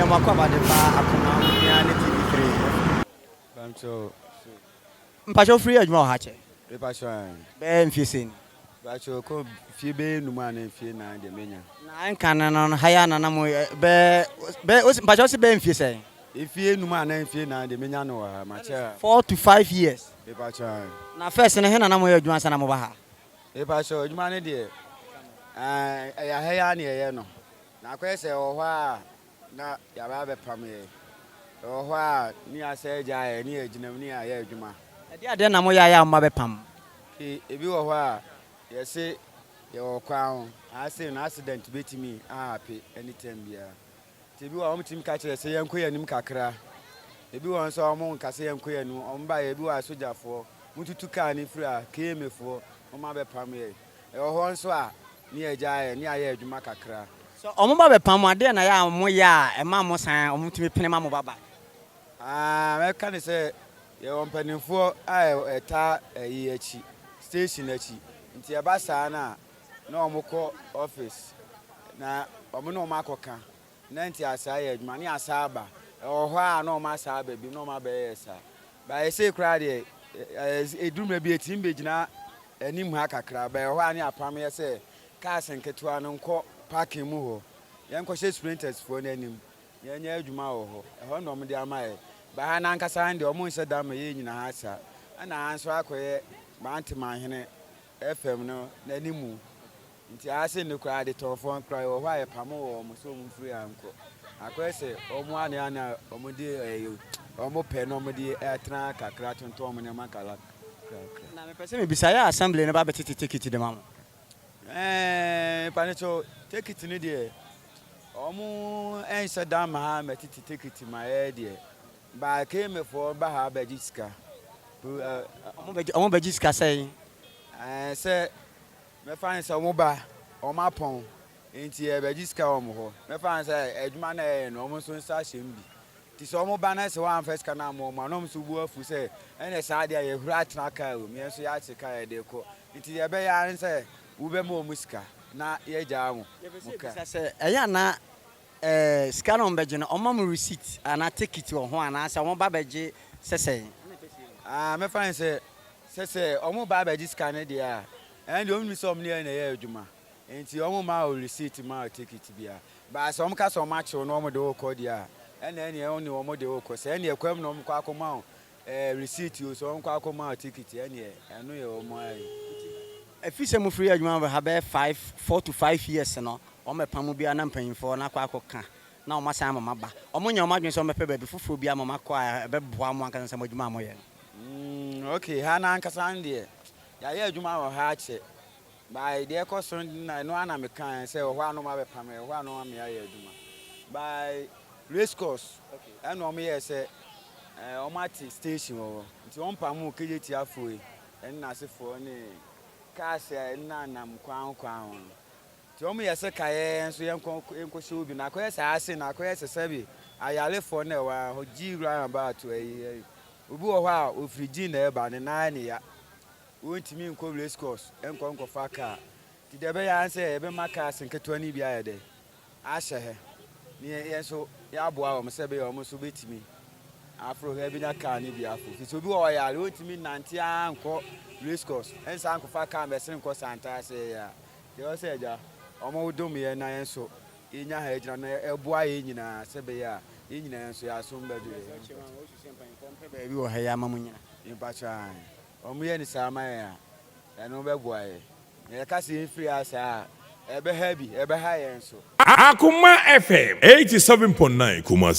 Meyɛ mo akwaaba de ba Akoma Onua ne TV3. Bamkyɛw so. Mpakyɛw firi adwuma wɔ ha kyɛ? Mepakyɛw ae. Bɛyɛ mfie sɛn ni? Mepakyɛw kɔ mfie bɛyɛ num anaa mfie nan deɛ menya. Na nka no no ha yi ana na mo bɛyɛ bɛyɛ mpakyɛw se bɛyɛ mfie sɛn? Mfie num anaa mfie nan deɛ menya no wɔ ha makyɛ ha. 4 to 5 years. Mepakyɛw ae. Na first no he na na mo yɛ adwuma ansa na mo ba ha? Mepakyɛw adwuma no deɛ ɛɛ ɛyɛ ha yi ara na yɛyɛ no. Na akɔyɛ sɛ ɛwɔ hɔ a na yɛaba abɛpam yɛ. Ɛwɔ hɔ a ne yɛasɛ agya yɛ ne yɛgyina mu ne yɛayɛ adwuma. Ɛdeɛ adeɛ na mo yɛ ayɛ a mo ba bɛpam? Ebi wɔ hɔ a yɛse yɛwɔ kwan ho ase no accident bɛtumi ahappen anytime biara. Nti ebi wɔ hɔ a wɔtumi ka kyerɛ sɛ yɛnkɔ yɛn anim kakra. Ebi wɔ hɔ nso a wɔn nka sɛ yɛnkɔ yɛn anim. Wɔn ba yɛ ebi wɔ asogyafoɔ mututu kaa ne firi a KMA foɔ wɔn abɛpam yɛ. Ɛwɔ hɔ nso a ne yɛgya yɛ ne yɛayɛ adwuma kakra. So ɔmo ba bɛpam mo adeɛ na yɛ a mo yɛ a ɛma mo san ɔmo tumi pene ma mo ba ba? Aa mɛka ne sɛ yɛwɔ mpanimfoɔ a ɛta ɛyi akyi, station akyi, nti ɛba saa no a na wɔn kɔ office na wɔn ne wɔn akɔka na nti asa yɛ adwuma ne asa aba. Ɛwɔ hɔ a na wɔn asa aba bi na wɔn abɛyɛ saa. Baayɛ sei koraa deɛ ɛɛ eduru mmerɛ bi etimi bɛgyina anim ha kakra. Bɛyɛ hɔ a ne apam yɛ sɛ cars nketewa no nkɔ parking mu hɔ, yɛnkɔhyɛ sprinters foɔ n'anim, yɛnyɛ adwuma wɔ hɔ. Ɛhɔ na wɔn de ama yɛ. Baa n'ankasa deɛ wɔn nhyɛ da ma yɛ nyina ha saa. Ɛna ha nso akɔyɛ Bantemahene FM no n'animu, nti ase ne koraa de tɔnfoɔ koraa wɔ hɔ a yɛpam wɔ wɔn sɛ wɔn mfiri ha nkɔ. Akɔyɛ sɛ wɔn ane ana wɔn de ɛyɛ wɔn pɛ na wɔn de ɛtena kakra tontɔn wɔn nneɛma kakra kakra. Na mepɛ sɛ mebisa, yɛ assembly no ba bɛtete ticket de ma mo? Mpanekyɛw, ticket no deɛ wɔn ɛnhyɛ dan ma ha mɛtete ticket ma yɛ deɛ baa KMAfoɔ ba ha bɛgye sika. Ɔmo bɛgye sika sɛn? Sɛ mɛfa ne sɛ ɔmo ba ɔmo apɔn nti yɛbɛgye sika wɔ ɔmo hɔ. Mɛfa ne sɛ adwuma no ɛyɛ no ɔmo nso nsa hyɛ mu bi, nti sɛ ɔmo ba na sɛ wɔamfa sika no ama ɔmo a, na ɔmo nso bu afu sɛ ɛnɛ saa deɛ yɛhura atena kaa wɔ mu, yɛn nso yɛakye kaa yɛde kɔ, nti yɛbɛyɛ ara ne sɛ wobɛma ɔmo sika na yɛgyaa mo mo kaa. Sɛ ɛyɛ ana sika no ɔmo bɛgye no, ɔmo ma mo receipt anaa ticket wɔ ho anaasɛ ɔmo ba bɛgye sɛ sɛn? Aa mɛfa ne sɛ ɔmo ba abɛgye sika no deɛ a, ɛn deɛ ɔmo nim sɛ ɔmo ne yɛn na ɛyɛ adwuma, nti ɔmo ma o receipt ma o ticket bia. Baa sɛ ɔmo ka sɛ ɔmo akyew na ɔmo de o kɔ deɛ a, ɛna ɛneɛ ɔne ɔmo de o kɔ sɛ ɛneɛ kwan mu na ɔmo kɔ akɔma o receipt o, sɛ ɔmo kɔ akɔma o ticket, ɛneɛ ɛno yɛ ɔmo ayɛ. Ɛfi sɛ mofiri adwuma wɔ ha bɛyɛ 4 to 5 years no, ɔmo bɛpam mo biara na mpanyimfoɔ na akɔ akɔka na ɔmo asan ama mo aba. Ɔmo nyɛ ɔmo adwene sɛ ɔmo bɛpɛ baabi foforɔ bi ama mo akɔ a ɛbɛboa mo ankasa sɛ mo adwuma a moyɛ no? Okay, ha n'ankasa no deɛ yɛayɛ adwuma wɔ ha akyɛ. Baa deɛ ɛkɔ so na ɛno ana meka sɛ ɛwɔ hɔ a na ɔmo abɛpam, ɛwɔ hɔ a na ɔmo ama yɛayɛ adwuma. Baa race course ɛna ɔmo yɛɛ sɛ ɔmo ate station wɔ hɔ, nti ɔmo pam Kejetia yi ɛne n'asefoɔ ne cars a ɛnenam nam kwan kwan ho no, nti ɔmo yɛ sɛ kaeɛ nso yɛnkɔ yɛnkɔhyɛ obi na akɔyɛ saa ase na akɔyɛ sɛ sɛbi ayarefoɔ na ɛwɔ hɔ gyi round about ɛyi obi wɔ hɔ a ofiri gyi na ɛba ne nan ne ya wɔntumi nkɔ race course nkɔ nkɔfa kaa, nti deɛ ɛbɛyɛ ara sɛ yɛbɛma cars nketewa no bi ayɛ dɛ ahyɛ hɛ ne yɛn nso yɛaboa wɔn sɛ ɛbɛyɛ wɔn nso bɛtumi aforo hɛ bɛnya kaa no bi aforo, firi sɛ obi wɔ hɔ yare wɔntumi nante ara nkɔ race course ɛnsa nkɔfa kaa mbɛsene nkɔ Santase yɛ a, deɛ ɛwɔ sɛ agya wɔn dom yɛn na yɛn nso yɛnya ha gyina na ɛboa yɛn nyinaa sɛ ɛbɛyɛ a yɛn nyinaa nso yɛasom bɛdwo yɛn. Mpɛ baabi wɔ ha yi ama mo nyina. Mpakyɛ wɔn yɛ ne saa ma yɛn a, ɛno bɛboa yɛn na yɛka sɛ yɛmfiri ha saa a, ɛbɛha bi ɛbɛha yɛn nso. Akoma FM 87.9 Kumasi.